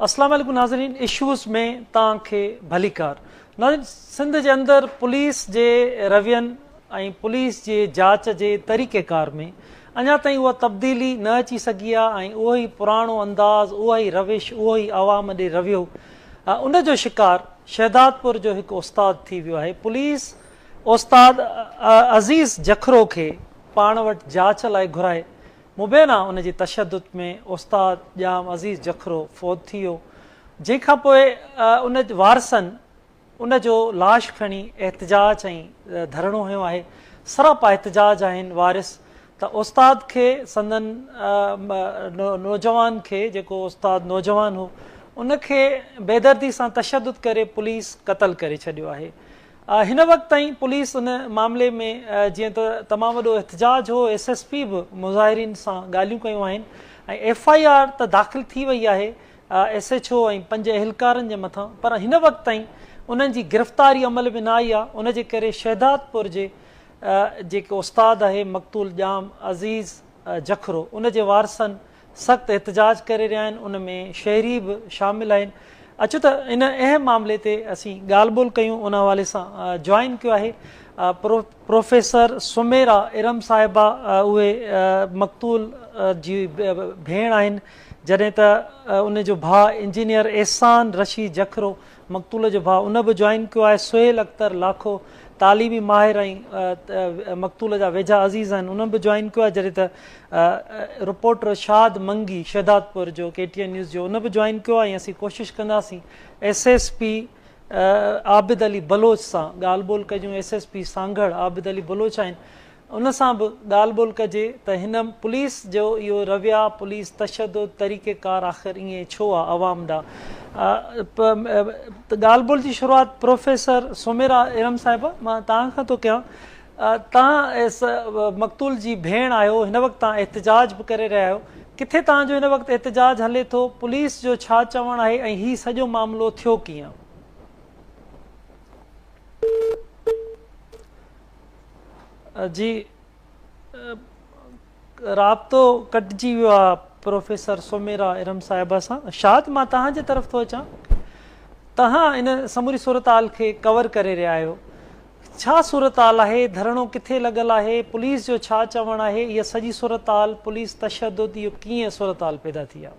اسلام عليڪم ناظرين اشوز ۾ توهان کي ڀليڪار ناظرين سنڌ جي اندر پوليس جي روين ۽ پوليس جي جاچ جي طريقي ڪار ۾ اڃا تائين اها تبديلي نه اچي سگهي آهي ۽ اهو ئي پراڻو انداز اها ئي روش اهو ئي عوام ڏي رويو ان جو شڪار شهدادپور جو هڪ استاد ٿي ويو آهي پوليس استاد عزيز جکرو کي پاڻ وٽ جاچ لاء گهرائي مبينا ان جي تشدد ۾ استاد ڄام عزيز جکرو فوت ٿي ويو، جنهن کان پوء ان وارثن ان جو لاش کڻي احتجاج ۽ ڌرڻو هنيو آهي، سراپا احتجاج آهن وارث ته استاد کي سندن نوجوان کي جيڪو استاد نوجوان هو ان کي بيدردي سان تشدد ڪري پوليس قتل ڪري ڇڏيو آهي. هن وقت تائين پوليس ان معاملي ۾ جيئن ته تمام وڏو احتجاج هو ايس ايس پي به مظاهرين سان ڳالهيون ڪيون آهن ۽ ايف I R ته داخل ٿي وئي آهي ايس ايڇ او ۽ پنج اهلڪارن جي مٿان پر هن وقت تائين انهن جي گرفتاري عمل ۾ نه آئي آهي ان جي ڪري شهدادپور جي جيڪو استاد آهي مقتول ڄام عزيز جکرو ان جي وارثن سخت احتجاج ڪري رهيا آهن ان ۾ شهري به شامل آهن اچو ته ان اهم معاملي تي اسين ڳالهه ٻولهه ڪيون ان حوالي سان جوائن ڪيو آهي پروفيسر سميرا ارم صاحبه اهي مقتول جي ڀيڻ آهن جڏهن ته ان جو ڀاء انجنيئر احسان رشيد جکرو مقتول جو ڀاء ان به جوائن ڪيو آهي، سهيل اختر لاکو تعليمي ماهر ۽ مقتول جا ويجها عزيز آهن انهن به جوائن ڪيو آهي جڏهن ته رپورٽر شاد منگي شهدادپور جو ڪي ٽي اين نيوز جو ان به جوائن ڪيو آهي ۽ اسين ڪوشش ڪنداسين S S P Abid Ali Baloch سان ڳالهه ٻولهه ڪجون S S P Sanghar Abid Ali Baloch آهن ان سان به ڳالهه ٻولهه ڪجي ته هن پوليس جو اهو رويا پوليس تشدد طريقي ڪار آخر ائين ڇو آ عوام ڏانهن ڳالهه ٻولهه جي شروعات پروفيسر سميرا ارم صاحبه مان توهان کان ٿو ڪيان توهان مقتول جي ڀيڻ آهيو هن وقت توهان احتجاج به ڪري رهيا آهيو ڪٿي توهان جو هن وقت احتجاج هلي ٿو پوليس جو ڇا چوڻ آهي ۽ هي سڄو معاملو ٿيو ڪيئن؟ جي رابطو ڪٽجي ويو آ پروفيسر سميرا ارم صاحبه سان شاد مان توهان جي طرف ٿو اچان توهان ان سموري صورتحال کي ڪور ڪري رهيا آهيو ڇا صورتحال آهي ڌرڻو ڪٿي لڳل آهي پوليس جو ڇا چوڻ آهي اها سڄي صورتحال پوليس تشدد اهو ڪيئن صورتحال پيدا ٿي آ.